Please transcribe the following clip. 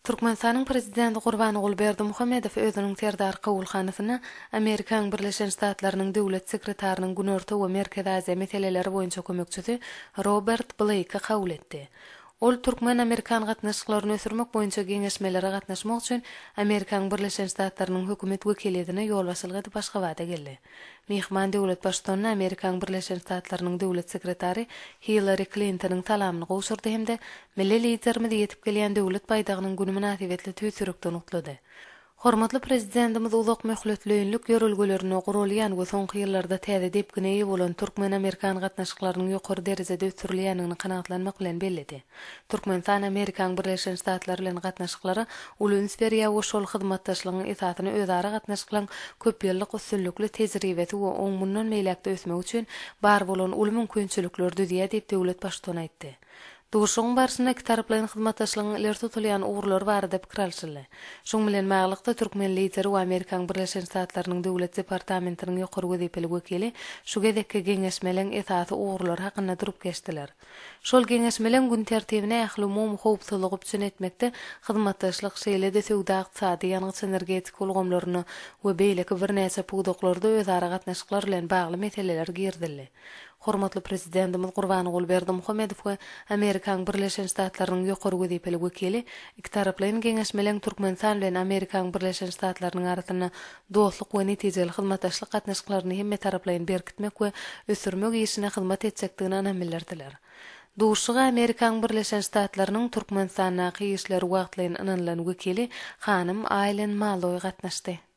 Türkmenistanyň Prezidenti Gurbanguly Berdimuhamedow özüniň Serdar kabulhanasynda Amerikanyň Birleşen Ştatlarynyň Döwlet sekretarynyň Günorta we Merkezi Aziýa meseleleri boýunça kömekçisi Robert Bleýki kabul etdi. Ol türkmen-amerikan gatnaşyklaryny ösdürmek boýunça geňeşmelere gatnaşmak üçin Amerikanyň Birleşen Ştatlarynyň hökümet wekiliýetine ýolbaşçylyk edip Aşgabada geldi. Myhman döwlet Baştutanyna Amerikanyň Birleşen Ştatlarynyň Döwlet sekretary Hillari Klintonyň salamyny gowşurdy hem-de milli Liderimizi ýetip gelýän Döwlet baýdagynyň güni mynasybetli tüýs ýürekden gutlady. Hormatly Prezidentimiz uzak möhletleýinlik ýörelgelerine guralýan we soňky ýyllarda täze depgine eýe bolan türkmen-amerikan gatnaşyklarynyň ýokary derejede ösdürilýändigini kanagatlanmak bilen belledi. Türkmenistan Amerikanyň Birleşen Ştatlary bilen gatnaşyklara uly üns berýär we şol hyzmatdaşlygyň esasyny özara gatnaşyklaryň köpýyllyk üstünlikli tejribesi we oň mundan beýläk-de ösmegi üçin bar bolan uly mümkinçilikler düzýär diýip, döwlet Baştutany aýtdy. Duşuşygyň barşynda ikitaraplaýyn hyzmatdaşlygyň ileri tutulýan ugurlary barada pikir alşyldy. Şunuň bilen baglylykda, türkmen Lideri we Amerikanyň Birleşen Ştatlarynyň Döwlet departamentiniň ýokary wezipeli wekili şu gezekki geňeşmeleň esasy ugurlary hakynda durup geçdiler. Şol geňeşmeleň gün tertibine ählumumy howpsuzlygy üpjün etmekde hyzmatdaşlyk, şeýle-de söwda-ykdysady, ýangyç-energetika ulgamlarynda we beýleki birnäçe pudaklarda özara gatnaşyklar bilen bagly meseleler girizildi. Hormatly Prezidentimiz Gurbanguly Berdimuhamedow we Amerikanyň Birleşen Ştatlarynyň ýokary wezipeli wekili ikitaraplaýyn geňeşmeleň Türkmenistan bilen Amerikanyň Birleşen Ştatlarynyň arasynda dostluk we netijeli hyzmatdaşlyk gatnaşyklaryny hemmetaraplaýyn berkitmek we ösdürmek işine hyzmat etjekdigine ynam bildirdiler. Duşuşyga Amerikanyň Birleşen Ştatlarynyň Türkmenistandaky işleri wagtlaýyn ynanylan wekili hanym Aýlen Malloý gatnaşdy.